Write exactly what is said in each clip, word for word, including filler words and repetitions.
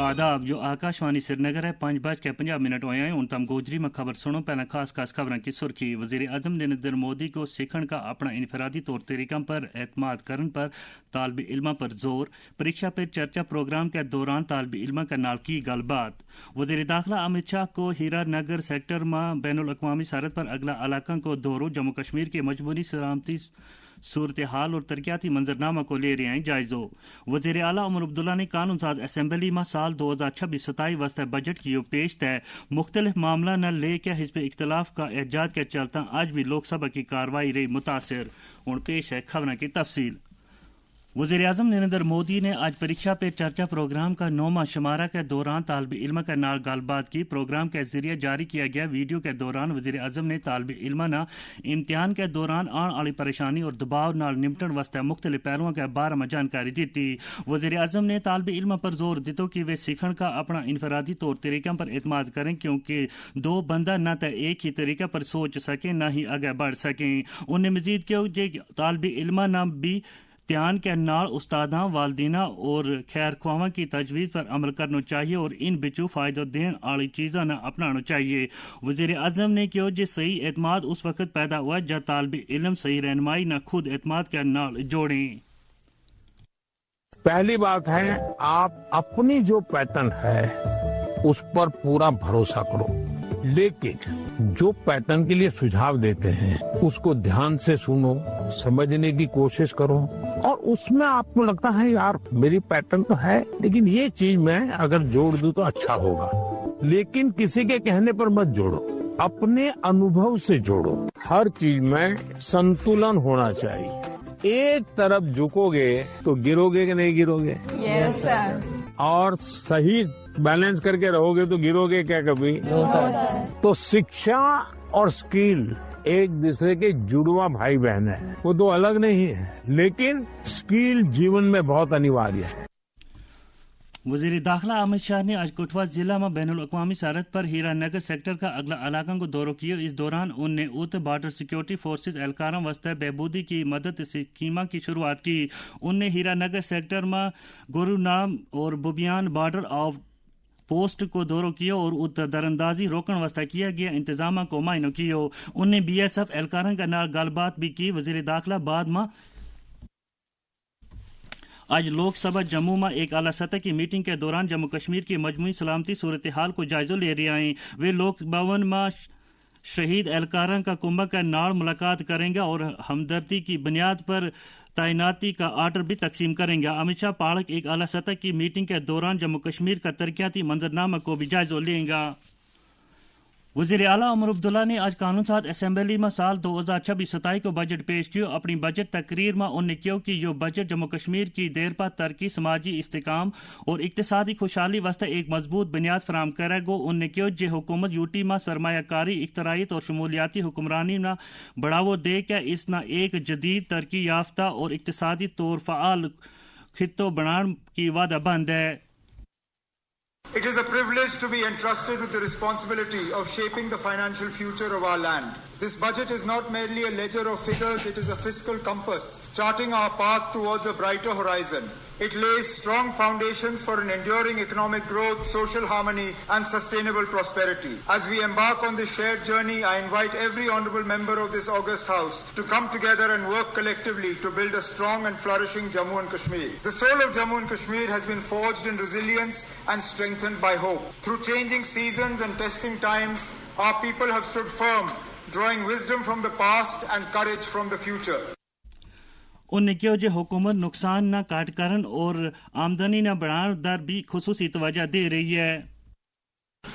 آداب، یوہ آکاشوانی سرینگر ہے۔ پنج بج کے پنجاہ منٹ ہویا ہیں۔ ہن تم گوجری ما خبر سنو۔ پہلاں خاص خاص خبراں کی سرخی۔ وزیر اعظم نریندر مودی کو سیکھن کا اپنا انفرادی طور طریقہ پر اعتماد کرن پر طالب علماں پر زور۔ پریکشا پر چرچا پروگرام کے دوران طالب علماں کے نال کی گل بات۔ وزیر داخلہ امت شاہ کو ہیرا نگر سیکٹر ما بین الاقوامی سرحد پر اگلا علاقاں کو دورو۔ جموں کشمیر کے مجموعی سلامتی صورتحال اور ترقیاتی منظرنامہ کو لے رہے ہیں جائزو۔ وزیر اعلیٰ عمر عبداللہ نے قانون ساز اسمبلی ما سال دو ہزار چھبیس ستائی واسطے بجٹ کیو پیش تے مختلف معاملہ نا لے کے حزب اختلاف کا احجاج کے چلتا آج بھی لوک سبھا کی کاروائی رہی متاثر۔ ہن پیش ہے خبراں کی تفصیل۔ وزیر اعظم نریندر مودی نے آج پریکشا پہ چرچا پروگرام کا نوما شمارہ کے دوران طالب علم کے نال گل بات کی۔ پروگرام کے ذریعے جاری کیا گیا ویڈیو کے دوران وزیر اعظم نے طالب علم نا امتحان کے دوران آن آلی پریشانی اور دباؤ نال نمٹن واسطے مختلف پہلوؤں کے بارے ما جانکاری دتی۔ وزیر اعظم نے طالب علم پر زور دتو کہ ویہ سیکھن کا اپنا انفرادی طور طریقہ پر اعتماد کریں، کیونکہ دو بندہ نہ تے ایک ہی طریقہ پر سوچ سکیں نہ ہی اگے بڑھ سکیں۔ انہوں نے مزید کہیو جے طالب علم نا بھی دھیان کے نال استاداں، والدیناں اور خیر خواہاں کی تجویز پر عمل کرنو چاہیے اور ان بچو فائدو دین آلی چیزاں نا اپنانو چاہیے۔ وزیر اعظم نے کہیو جے صحیح اعتماد اس وقت پیدا ہوا جا طالب علم صحیح رہنمائی نا خود اعتماد کے نال جوڑیں۔ پہلی بات ہے، آپ اپنی جو پیٹرن ہے اس پر پورا بھروسہ کرو، لیکن جو پیٹرن کے لیے سجھاؤ دیتے ہیں اس کو دھیان سے سنو، سمجھنے کی کوشش کرو۔ اور اس میں آپ کو لگتا ہے یار، میری پیٹرن تو ہے لیکن یہ چیز میں اگر جوڑ دوں تو اچھا ہوگا، لیکن کسی کے کہنے پر مت جوڑو، اپنے انوبھو سے جوڑو۔ ہر چیز میں سنتولن ہونا چاہیے۔ ایک طرف جھکو گے تو گرو گے کہ نہیں گرو گے؟ اور صحیح بیلنس کر کے رہو گے تو گرو گے کیا کبھی؟ تو شکشا اور سکیل ایک دوسرے کے جڑواں بھائی بہن ہیں، وہ تو الگ نہیں ہے، لیکن سکیل جیون میں بہت انیواریہ ہے۔ وزیر داخلہ احمد شاہ نے آج کٹھوا ضلع ما بین الاقوامی سرحد پر ہیرا نگر سیکٹر کا اگلا علاقہ کو دورو کیو۔ اس دوران ان نے ات بارڈر سیکیورٹی فورسز اہلکاراں واسطے بہبودی کی مدد سکیماں کی شروعات کی۔ ان نے ہیرا نگر سیکٹر ما گورو نام اور بوبیان بارڈر آف پوسٹ کو دورو کیو اور ات دراندازی روکن واسطے کیا گیا انتظاماں کو معائنو کیو۔ ان نے بی ایس ایف اہلکاراں کا نال گل بات بھی کی۔ وزیر داخلہ بعد ما آج لوک سبھا جموں ما ایک اعلیٰ سطح کی میٹنگ کے دوران جموں کشمیر کی مجموعی سلامتی صورتحال کو جائزو لے رہیا ہیں۔ ویہ لوک بھون ما شہید اہلکاراں کا کمبہ کے نال ملاقات کریں گا اور ہمدردی کی بنیاد پر تعیناتی کا آرڈر بھی تقسیم کریں گا۔ امیت شاہ پاڑک ایک اعلیٰ سطح کی میٹنگ کے دوران جموں کشمیر کا ترقیاتی منظرنامہ کو بھی جائزو لیں گا۔ وزیر اعلیٰ عمر عبداللہ نے آج قانون ساز اسمبلی ما سال دو ہزار چھبیس ستائی کو بجٹ پیش کیو۔ اپنی بجٹ تقریر ما ان نے کہیو کہ یوہ بجٹ جموں کشمیر کی دیر پا ترقی، سماجی استحکام اور اقتصادی خوشحالی واسطے ایک مضبوط بنیاد فراہم کرے گو۔ ان نے کہیو جے حکومت یوٹی ما سرمایہ کاری، اختراعیت اور شمولیاتی حکمرانی نا بڑھاوو دے کہ اس نا ایک جدید ترقی یافتہ اور اقتصادی طور فعال خطو بنان کی وعدہ بند ہے۔ It is a privilege to be entrusted with the responsibility of shaping the financial future of our land. This budget is not merely a ledger of figures, it is a fiscal compass, charting our path towards a brighter horizon. It lays strong foundations for an enduring economic growth, social harmony, and sustainable prosperity. As we embark on this shared journey, I invite every honourable member of this august House to come together and work collectively to build a strong and flourishing Jammu and Kashmir. The soul of Jammu and Kashmir has been forged in resilience and strengthened by hope. Through changing seasons and testing times, our people have stood firm, drawing wisdom from the past and courage from the future. ان نے کہیو جے حکومت نقصان نا کٹ کرن اور آمدنی نا بڑھان در بھی خصوصی توجہ دے رہی ہے۔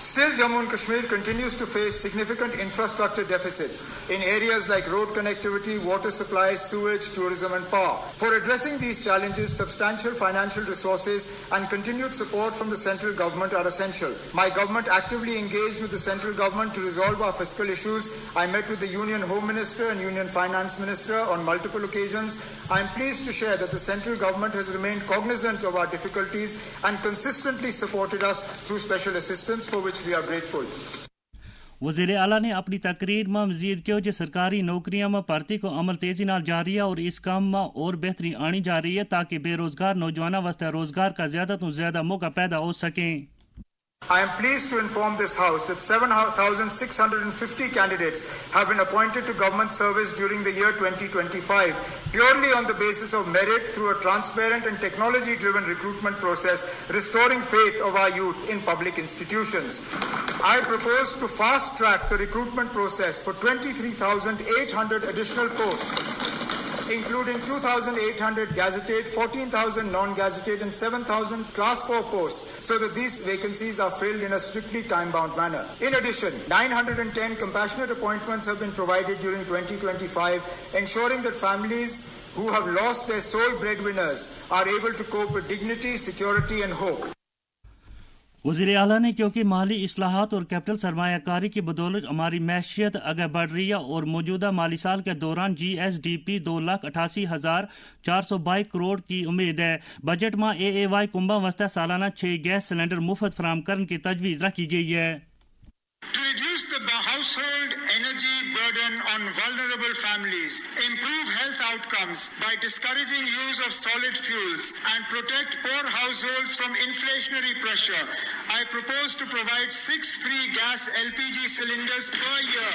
Still, Jammu and Kashmir continues to face significant infrastructure deficits in areas like road connectivity, water supply, sewage, tourism and power. For addressing these challenges, substantial financial resources and continued support from the central government are essential. My government actively engaged with the central government to resolve our fiscal issues. I met with the Union Home Minister and Union Finance Minister on multiple occasions. I am pleased to share that the central government has remained cognizant of our difficulties and consistently supported us through special assistance, for which we are grateful. وزیر اعلیٰ نے اپنی تقریر ما مزید کہیو جے سرکاری نوکریاں ما بھرتی کو عمل تیزی نال جاری ہے اور اس کم ما اور بہتری آنی جا رہی ہے تاکہ بے روزگار نوجواناں واسطے روزگار کا زیادہ توں زیادہ موقع پیدا ہو سکیں۔ I am pleased to inform this House that seven thousand six hundred and fifty candidates have been appointed to government service during the year twenty twenty-five, purely on the basis of merit through a transparent and technology-driven recruitment process, restoring faith of our youth in public institutions. I propose to fast-track the recruitment process for twenty-three thousand eight hundred additional posts, including two thousand eight hundred gazetted, fourteen thousand non-gazetted, and seven thousand class four posts, so that these vacancies are filled in a strictly time-bound manner. In addition, nine hundred and ten compassionate appointments have been provided during twenty twenty-five, ensuring that families who have lost their sole breadwinners are able to cope with dignity, security, and hope. وزیر اعلیٰ نے کہیو کہ مالی اصلاحات اور کیپٹل سرمایہ کاری کی بدولت ہماری معیشت آگے بڑھ رہی ہے اور موجودہ مالی سال کے دوران جی ایس ڈی پی دو لاکھ اٹھاسی ہزار چار سو بائی کروڑ کی امید ہے۔ بجٹ ما اے اے وائی کنباں واسطے سالانہ چھ گیس سلنڈر مفت فراہم کرن کی تجویز رکھی گئی ہے۔ To reduce the household energy burden on vulnerable families, improve health outcomes by discouraging use of solid fuels, and protect poor households from inflationary pressure, I propose to provide six free gas L P G cylinders per year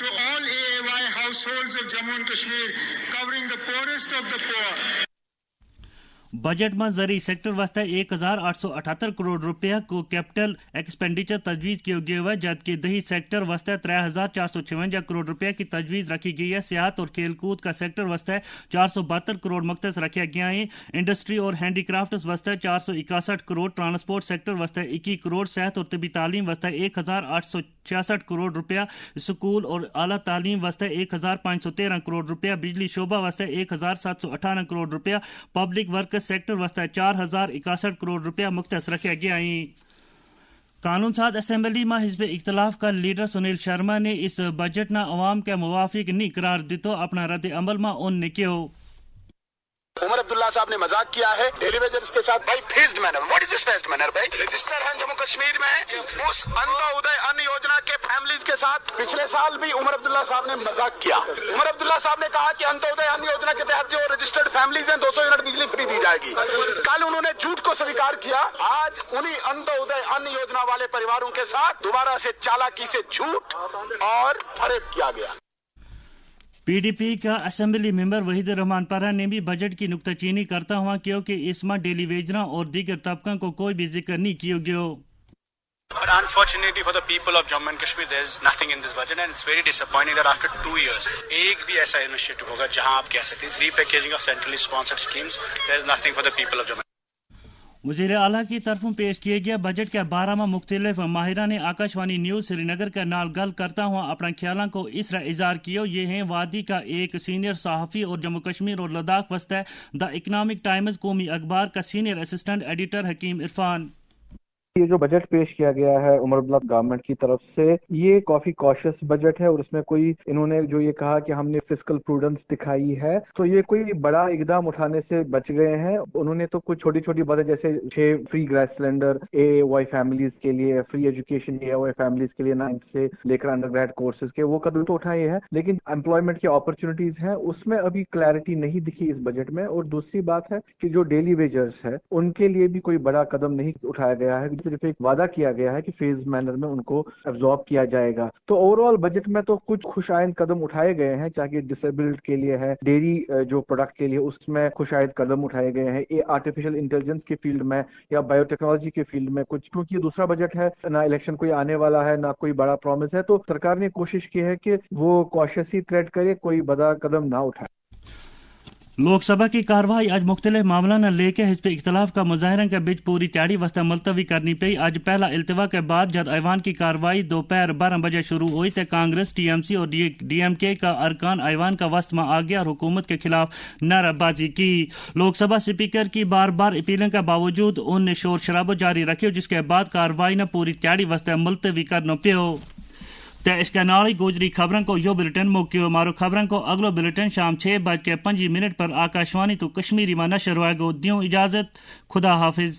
to all A A Y households of Jammu and Kashmir, covering the poorest of the poor. بجٹ ما زرعی سیکٹر واسطے ایک ہزار آٹھ سو اٹھہتر کروڑ روپیہ کو کیپٹل ایکسپینڈیچر تجویز کیو گیو ہے، جد کہ دیہی سیکٹر واسطے ترے ہزار چار سو چھونجا کروڑ روپیہ کی تجویز رکھی گئی ہے۔ صحت اور کھیل کود کا سیکٹر واسطے چار سو بہتر کروڑ مختص رکھیا گیا ہیں۔ انڈسٹری اور ہینڈی کرافٹس واسطے چار سو اکاسٹھ کروڑ، ٹرانسپورٹ سیکٹر واسطے اکی کروڑ، صحت اور طبی تعلیم واسطے ایک ہزار آٹھ سو چھیاسٹھ کروڑ روپیہ، سکول اور اعلیٰ تعلیم واسطے ایک ہزار پانچ سو تیرہ کروڑ روپیہ، بجلی شعبہ واسطے ایک ہزار سات سو اٹھارہ کروڑ روپیہ، پبلک ورکس سیکٹر واسطے چار ہزار اکاسٹھ کروڑ روپیہ مختص رکھیا گیا ہیں۔ قانون ساز اسمبلی ما حزب اختلاف کا لیڈر سنیل شرما نے اس بجٹ نا عوام کے موافق نہیں قرار دیتو۔ اپنا رد عمل ما ان نے کہیو۔ عمر عبداللہ صاحب نے مذاق کیا ہے ڈیلی ویجرز کے ساتھ۔ بھائی، فیزڈ مینر، واٹ از دس فیزڈ مینر بھائی؟ رجسٹر ہیں جموں کشمیر میں، اس انتودے ان یوجنا کے فیملیز کے ساتھ پچھلے سال بھی عمر عبداللہ صاحب نے مذاق کیا۔ عمر عبداللہ صاحب نے کہا کہ انتودے ان یوجنا کے تحت جو رجسٹرڈ فیملیز ہیں، دو سو یونٹ بجلی فری دی جائے گی۔ کل انہوں نے جھوٹ کو سویکار کیا۔ آج انہی انتودے ان یوجنا والے پریواروں کے ساتھ دوبارہ سے چالاکی سے جھوٹ اور فریب کیا گیا۔ پی ڈی پی کا اسمبلی ممبر وحید الرحمن پرہ نے بھی بجٹ کی نکتہ چینی کرتا ہوا کہیو کہ اس ما ڈیلی ویجراں اور دیگر طبقاں کو کوئی بھی ذکر نہیں کیو گیو۔ But unfortunately for the people of Jammu and Kashmir, there is nothing in this budget and it's very disappointing that after two years, ایک بھی ایسا انیشیٹو ہوگا جہاں آپ کہہ سکتے ہیں ری پیکیجنگ آف سینٹرلی اسپانسرڈ اسکیمز، there is nothing for the people of Jammu. وزیر اعلیٰ کی طرفوں پیش کیے گیا بجٹ کے بارہ ما مختلف ماہرہ نے آکاشوانی نیوز سری نگر کے نال گل کرتا ہوا اپنا خیالاں کو اس طرح اظہار کیو۔ یہ ہیں وادی کا ایک سینئر صحافی اور جموں کشمیر اور لداخ واسطے دا اکنامک ٹائمز قومی اخبار کا سینئر اسسٹنٹ ایڈیٹر حکیم عرفان۔ یہ جو بجٹ پیش کیا گیا ہے عمر عبداللہ گورنمنٹ کی طرف سے، یہ کافی کاشس بجٹ ہے اور اس میں کوئی، انہوں نے جو یہ کہا کہ ہم نے فسکل پروڈنس دکھائی ہے، تو یہ کوئی بڑا اقدام اٹھانے سے بچ گئے ہیں۔ انہوں نے تو کچھ چھوٹی چھوٹی باتیں جیسے چھ فری گیس سلنڈر اے اے وائی فیملیز کے لیے، فری ایجوکیشن اے اے وائی فیملیز کے لیے، نائنتھ سے لے کر انڈر گریڈ کورسز کے، وہ قدم تو اٹھائے ہیں، لیکن ایمپلائمنٹ کی اپرچونیٹیز ہیں، اس میں ابھی کلیئرٹی نہیں دکھی اس بجٹ میں۔ اور دوسری بات ہے کہ جو ڈیلی ویجرز ہے، ان کے لیے بھی کوئی بڑا قدم نہیں اٹھایا گیا ہے، صرف ایک وعدہ کیا گیا ہے کہ فیز مینر میں ان کو ایبزارب کیا جائے گا۔ تو اوور آل بجٹ میں تو کچھ خوش آئند قدم اٹھائے گئے ہیں، چاہے ڈس ایبلڈ کے لیے ہے، ڈیری جو پروڈکٹ کے لیے، اس میں خوش آئند قدم اٹھائے گئے ہیں، آرٹیفیشل انٹیلیجنس کے فیلڈ میں یا بایو ٹیکنالوجی کے فیلڈ میں کچھ، کیونکہ یہ دوسرا بجٹ ہے، نہ الیکشن کوئی آنے والا ہے، نہ کوئی بڑا پرامس ہے، تو سرکار نے کوشش کی ہے کہ وہ کاشس ہی تھریڈ کرے، کوئی بڑا قدم نہ اٹھائے۔ لوک سبھا کی کاروائی اج مختلف معاملہ نا لے کے حزب اختلاف کا مظاہرہ کے بچ پوری تیاڑی واسطے ملتوی کرنی پئی۔ اج پہلا التوا کے بعد جد ایوان کی کاروائی دوپہر بارہ بجے شروع ہوئی تے کانگریس، ٹی ایم سی اور ڈی ایم کے کا ارکان ایوان کا وسط ما آ گیا اور حکومت کے خلاف نعرہ بازی کی۔ لوک سبھا سپیکر کی بار بار اپیلوں کے باوجود ان نے شور شرابو جاری رکھیو، جس کے بعد کاروائی نا پوری تیاڑی واسطے ملتوی کرنو پیو۔ تے اس کے نال ہی گوجری خبراں کو یوہ بلٹن مکیو۔ مارو خبراں کو اگلو بلٹن شام چھ بج کے پنجی منٹ پر آکاشوانی تو کشمیری ما نشر ہوئے گو۔ دیوں اجازت، خدا حافظ۔